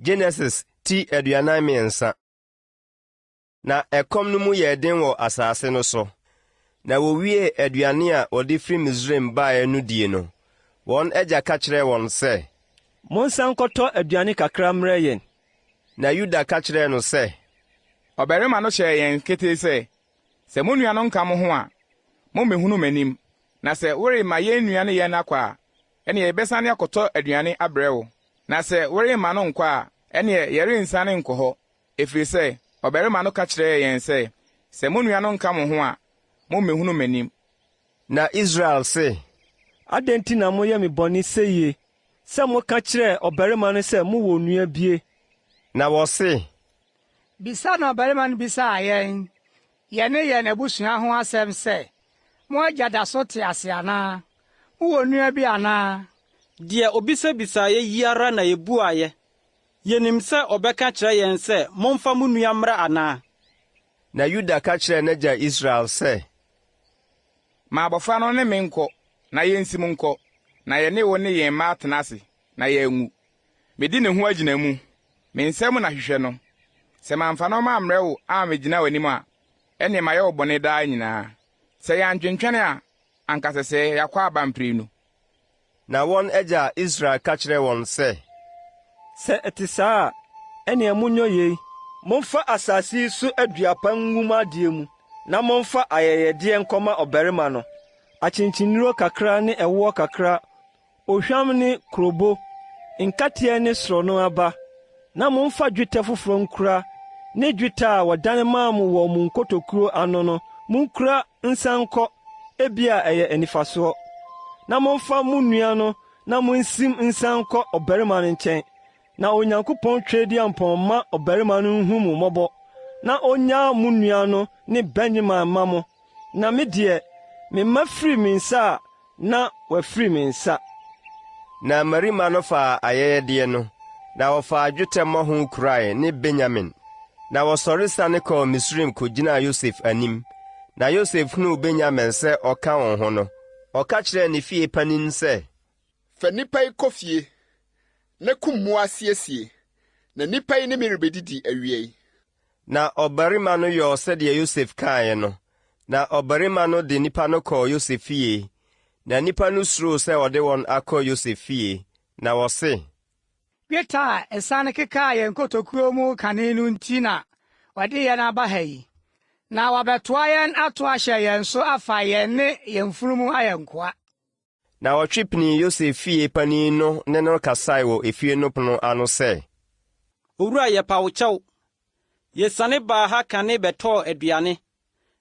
Genesis ti 43. Na ɛkɔm no mu yɛɛ den wɔ asase no so. Na wɔwiee aduane a wɔde firi Misraim baeɛ no die no, wɔn agya ka kyerɛɛ wɔn sɛ, Monsan nkɔtɔ aduane kakra mmrɛ yɛn. Na Yuda ka kyerɛɛ no sɛ, Ɔbarima no hyɛɛ yɛn ketee sɛ, 'Sɛ mo nua no nka mo ho a, mommmehunu m'anim. Na sɛ worema yɛn nua ne yɛn akɔ a, ɛnneɛ yɛbɛsane akɔtɔ aduane abrɛ wo. Na sɛ woremma no nkɔ a, ɛnneɛ yɛrensiane nkɔ hɔ, ɛfiri sɛ ɔbarima no ka kyerɛɛ yɛn sɛ, 'Sɛ mo nua no nka mo ho a, mommmɛhunu m'anim. Na Israel se, Adɛn nti na moyɛ me bɔne seyie, sɛ moka kyerɛɛ ɔbarima no sɛ mowɔ onua bie? Na wɔse, Bisa na ɔbarima no bisaa yɛn, yɛne yɛn abusua ho asɛm sɛ, 'Mo agya da so te ase anaa? Mowɔ nua bi anaa? Deɛ ɔbisabisaeɛ yi ara na yɛbuaeɛ. Yɛnim sɛ ɔbɛka akyerɛ yɛn sɛ, 'Momfa mo nua mmra anaa? Na Yuda ka kyerɛɛ n'agya Israel sɛ. Ma abɔfra no ne me nkɔ, na yensim nkɔ, na yɛne wo ne yɛn mma atena ase, na yɛanwu. Medi ne ho agyinamu. Me nsam na hwehwɛ no. Sɛ mamfa no mammrɛ wo ammegyina w'anim a, ɛnneɛ mayɛ wo bɔne daa nyinaa. Sɛ yɛantwentwɛn a, anka sɛsɛɛ yɛakɔ aba mprenu. Na wɔn agya Israel ka kyerɛɛ wɔn sɛ. Sɛ ɛte saa a, ɛnneɛ monyɔ yei, Momfa asase yi so aduaba ngu mo adeɛ mu, na momfa ayɛyɛdeɛ nkɔma ɔbarima no, akyenkyennuro kakra ne ɛwoɔ kakra ohwam ne kurobo, nkateɛ ne sorɔno aba, na momfa dwetɛ foforɔ nkura ne dwetɛ a wɔdane maa mo wɔ mo nkotokuo ano no monkura nsan nkɔ, ebia ɛyɛ anifasoɔ. Na momfa mo nua no na monsim nsan nkɔ ɔbarima no nkyɛn, na Onyankopɔn Tweaduampɔn mma ɔbarima no nhu mo mmɔbɔ, na ɔnnyaa mo nua no ne Benyamin mma mo. Na me deɛ, me mma firi me nsa a, na wɔafiri me nsa. Na mmarima no faa ayɛyɛdeɛ no, na wɔfaa dwetɛ mmɔho kurae ne Benyamin. Na wɔsɔre siane kɔɔ Misraim kɔgyinaa Yosef anim. Na Yosef hunuu Benyamin sɛ ɔka wɔn ho no, ɔka kyerɛɛ ne fie panin sɛ, Fa nnipa yi kɔ fie, na kum mmoa siesie, na nnipa yi ne me rebedidi awia yi. Na ɔbarima no yɔɔ sɛdeɛ Yosef kaeɛ no, na ɔbarima no de nnipa no kɔɔ Yosef fie. Na nnipa no suroo sɛ ɔde wɔn akɔ Yosef fie, na wɔse. Dwetɛ a ɛsiane kekaa yɛn nkotokuo mu kane no nti na wɔde yɛn aba ha yi, na wɔabɛtoa yɛn ato ahyɛ yɛn so afa yɛn ne yɛn mfunumu ayɛ nkoa. Na wɔtwe pinii Yosef fie panin no ne no kasae wɔ efie no pono ano sɛ. Owura, yɛpa wo kyɛw. Yesiane baa ha kane bɛtɔɔ aduane,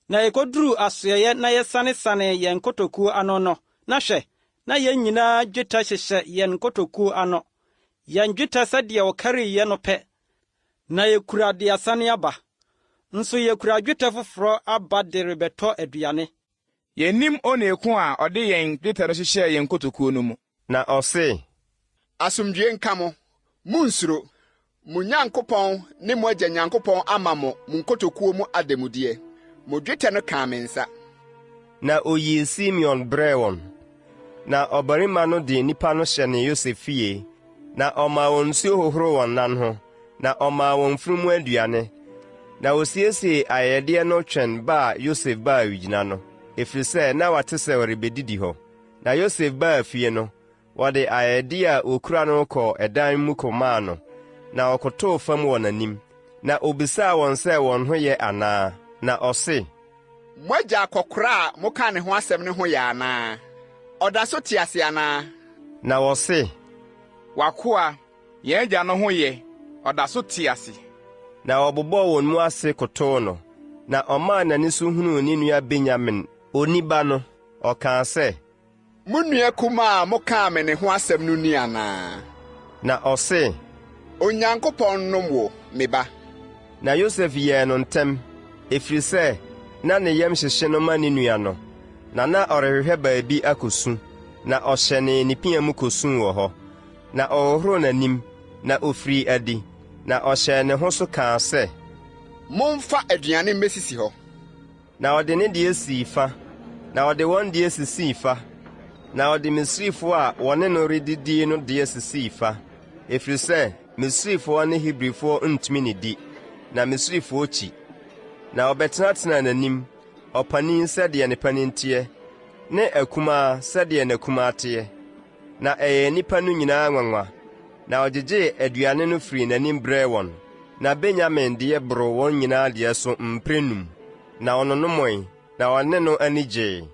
na yekoduruu asoɛeɛ na yɛsanesanee yɛn nkotokuo ano no, na hwɛ, na yɛn nyinaa dwetɛ hyehyɛ yɛn nkotokuo ano, yɛn dwetɛ sɛdeɛ wɔkariiɛ no pɛ, na yekura de asane aba. Nso yekura dwetɛ foforɔ aba de rebɛtɔ aduane. Yennim onii ko a ɔde yɛn dwetɛ no hyehyɛɛ yɛn nkotokuo no mu. Na ɔse. Asomdwoe nka mo! Munnsuro! Mo Nyankopɔn ne mo agya Nyankopɔn ama mo mo nkotokuo mu ademudeɛ. Mo dwetɛ no kaa me nsa. Na oyii Simeon brɛɛ wɔn. Na ɔbarima no de nnipa no hyɛnee Yosef fie, na ɔmaa wɔn nsuo hohoroo wɔn nan ho, na ɔmaa wɔn mfunumu aduane. Na ɔsiesiee ayɛyɛdeɛ no twɛn ba a Yosef baa awigyina no, ɛfiri sɛ na wate sɛ ɔrebɛdidi hɔ. Na Yosef baa fie no, wɔde ayɛyɛdeɛ a wɔkura no kɔɔ ɛdan mu kɔmaa no, na ɔkotoo fam wɔ n'anim. Na ɔbisaa wɔn sɛ wɔn ho yɛ anaa, na ɔse. Mo agya akɔkoraa a mokaa ne ho asɛm no ho yɛ anaa? Ɔda so te ase anaa? Na wɔse. W'akoa, yɛn agya no ho yɛ, ɔda so te ase. Na wɔbobɔɔ wɔn mu ase kotoo no. Na ɔmaa n'ani so hunuu ne nua Benyamin, oniba no, ɔkaa sɛ. Mo nua kumaa a mokaa me ne ho asɛm no ni anaa? Na ɔse. Onyankopɔn nnom wo, me ba. Na Yosef yɛɛ no ntɛm, ɛfiri sɛ na ne yam hyehye no ma ne nua no, na na ɔrehwehwɛ baabi akɔsu, na ɔhyɛnee ne pia mu kɔsuu wɔ hɔ. Na ɔhohoroo n'anim, na ɔfirii adi, na ɔhyɛɛ ne ho so kaa sɛ. Momfa aduane mmɛsisi hɔ. Na ɔde ne deɛ sii fa, na ɔde wɔn deɛ sisii fa, na ɔde Misrifoɔ a wɔne no redidie no deɛ sisii fa, ɛfiri sɛ. Misrifoɔ ne Hebrifoɔ ntumi nnidi, na Misrifoɔ kyi. Na wɔbɛtenatenaa n'anim, ɔpanin sɛdeɛ ne panin teɛ, ne akumaa sɛdeɛ n'akumaa teɛ. Na ɛyɛɛ nnipa no nyinaa nwanwa, na wɔgyegyee aduane no firii n'anim brɛɛ wɔn. Na Benyamin deɛ boroo wɔn nyinaa deɛ so mprɛnum. Na ɔnonomee, na ɔne no ani gyee.